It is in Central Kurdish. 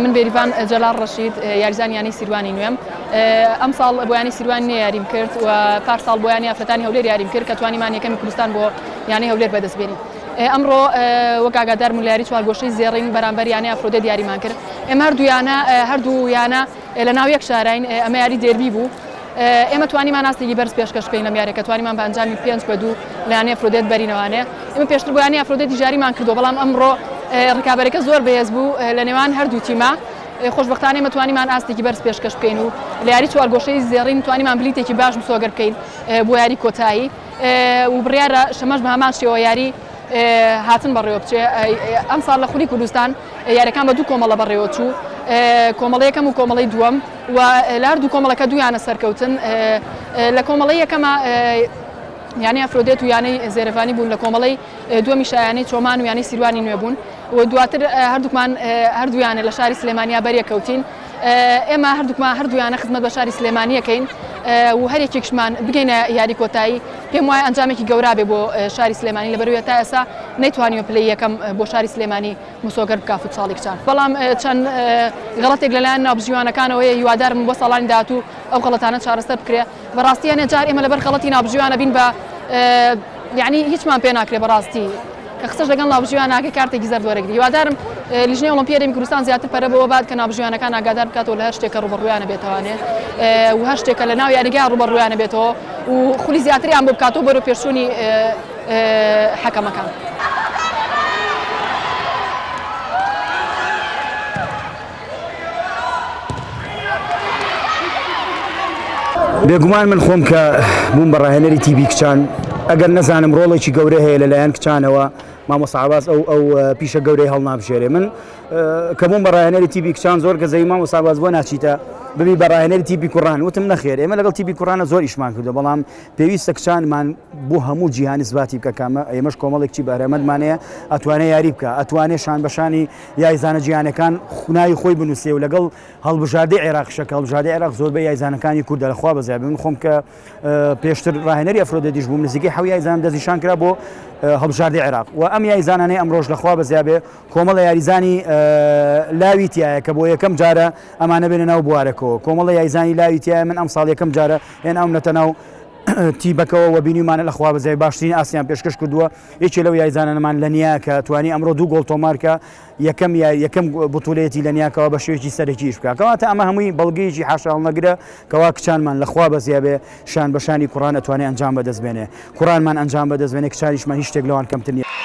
من بێریڤان جەلال ڕەشید یاریزانی یانەی سیروانی نوێم ئەمساڵ بۆ یانەی سیروانی نوێ یاریم کرد و پارساڵ بۆ یانەی ئافرەتانی هەولێر یاریم کرد کە توانیمان یەکەمی کوردستان بۆ یانەی هەولێر بەدەست بێنین. ئەمڕۆ وەک ئاگادارم لە یاری چوارگۆشەی زێڕین بەرامبەر یانەی ئەفرۆدێت یاریمان کرد. ئێمە هەردوو یانە هەردوو یانە لە ناو یەک شاراین ئەمە یاری دێربی بوو. ئێمە توانیمان ئاستێکی بەرز پێشکەش بکەین لەم یاریەکە توانیمان بە ئەنجامی پێنج بە دوو لە یانەی ئەفرۆدێت بەرینەوانێ. ئێمە پێشتر بۆ یانەی ئەفرۆدێتیش یاریمان کردووە بەڵام ئەمڕۆ ڕکابەرەکە زۆر بەهێز بوو لە نێوان هەردوو تیمە. خۆشبەختانە ئێمە توانیمان ئاستێکی بەرز پێشکەش بکەین و لە یاری چوارگۆشەی زێڕین توانیمان بلیتێکی باش مسۆگەر بکەین بۆ یاری کۆتایی و بڕیارە شەمەش بە هەمان شێوە یاری هاتن بەڕێوە بچێ ئەمساڵ لە خولی کوردستان یاریەکان بە دوو کۆمەڵە بەڕێوە چوو کۆمەڵە یەکەم و کۆمەڵەی دووەم و لە هەردوو کۆمەڵەکە دوویانە سەرکەوتن لە کۆمەڵەی یەکەمە یانەی ئەفرۆدێت و یانەی زێرەڤانی بوون لە کۆمەڵەی دووەمی شایانەی چۆمان و یانەی سیروانی نوێ بوون و دواتر هەردووکمان هەردوویانە لە شاری سلێمانیا بەریەکەوتین ئێمە هەردووکمان هەردوویانە خزمەت بە شاری سلێمانیەکەین و هەر یەکێکشمان بگەینە یاری کۆتایی پێم وایە ئەنجامێکی گەورا بێ بۆ شاری سلێمانی لەبەرەوەی تا ئێستا نەیتوانیوە پلەی یەکەم بۆ شاری سلێمانی مسۆگەر بکا فوتساڵی کچان بەڵام چەند غەڵەتێک لەلایەن ناوبژیوانەکانەوە هەیە هیوادارم بۆ ساڵانی داهاتوو ئەو غەڵەتانە چارەسەر بکرێ بەڕاستی هەنێ جار ئێمە لەبەر غەڵەتی ناوبژیوانە بین بە یعنی هیچمان پێ ناکرێ بەڕاستی کە قسەش لەگەڵ ناوبژیوان ناکەی کارتێکی زەرد وەرەگری هیوادارم لیژنەی ئۆڵۆمپی هەرێمی کوردستان زیاتر پەرە بەوە بات کە ناوبژیوانەکان ئاگادار بکاتەوە لە هەر شتێک کە ڕووبەڕوویانە بێتەوانێ و هەر شتێک کە لە ناو یاریگا ڕووبەڕوویانە بێتەوە و خولی زیاتریان بۆ بکاتەوە بەرەو پێشچوونی حەکەمەکان. بێگومان من خۆم کە بووم بە ڕاهێنەری تیپی کچان ئەگەر نەزانم ڕۆڵێکی گەورە هەیە لەلایەن کچانەوە مامۆستا عەباس ئەو ئەو پیشە گەورەی هەڵنابژێرێ من کە بووم بە ڕاهێنەری تیپی کچان زۆر گەزەی مامۆستا عەباس بۆ ناچیتە ببی بە ڕاهێنەری تیپی کوڕان وتم نەخێر ئێمە لەگەڵ تیپی کوڕانە زۆر ئیشمان کردو بەڵام پێویستە کچانمان بۆ هەموو جیهان ئیسباتی بکە کامە ئێمەش کۆمەڵێک چی بەهرەمەندمان هەیە ئەتوانێ یاری بکە ئەتوانێ شان بەشانی یایزانە جیهانەکان ناوی خۆی بنووسێ و لەگەڵ هەڵبژاردەی عێراقیشە کە هەڵبژاردەی عێراق زۆربەی یایزانەکانی کوردە لە خوا بەزیاد من خۆم کە پێشتر ڕاهێنەری ئەفرۆدێتیش بووم نزیکەی حەو یایزانم دەستنیشان کرا بۆ هەڵبژاردەی عێراق و ئەم یایزانانەی ئەمڕۆژ لە خوا بەزیا بێ کۆمەڵە یاریزانی لاوی تایە کە بۆ یەکەم جارە ئەمانە بێنە ناو بوارەکەەوە کۆمەڵە یایزانی لاوی تایە من ئەم ساڵ یەکەم جارە هێناومنەتە ناو تیبەکەوە و بینیمانە لە خوا بەزیای باشترین ئاسیان پێشکەش کردووە یەکێ لەو یایزانانەمان لە نیا کە توانی ئەمڕۆ دوو گۆڵ تۆمارکە یەکەم یا یەکەم بتولەیەتی لە نیاکەوە بە شێوەیەکی سەرەکیش بکە کەواتە ئەمە هەمووی بەڵگەیەکی حاشاهەڵنەگرە کەوا کچانمان لە خوا بەزیا بێ شان بە شانی کوڕان ئەتوانێ ئەنجام بەدەست بێنێ کوڕانمان ئەنجام بەدەست بێنێ کچانیشمان هیچ شتێک لەوان کەمتر نییە.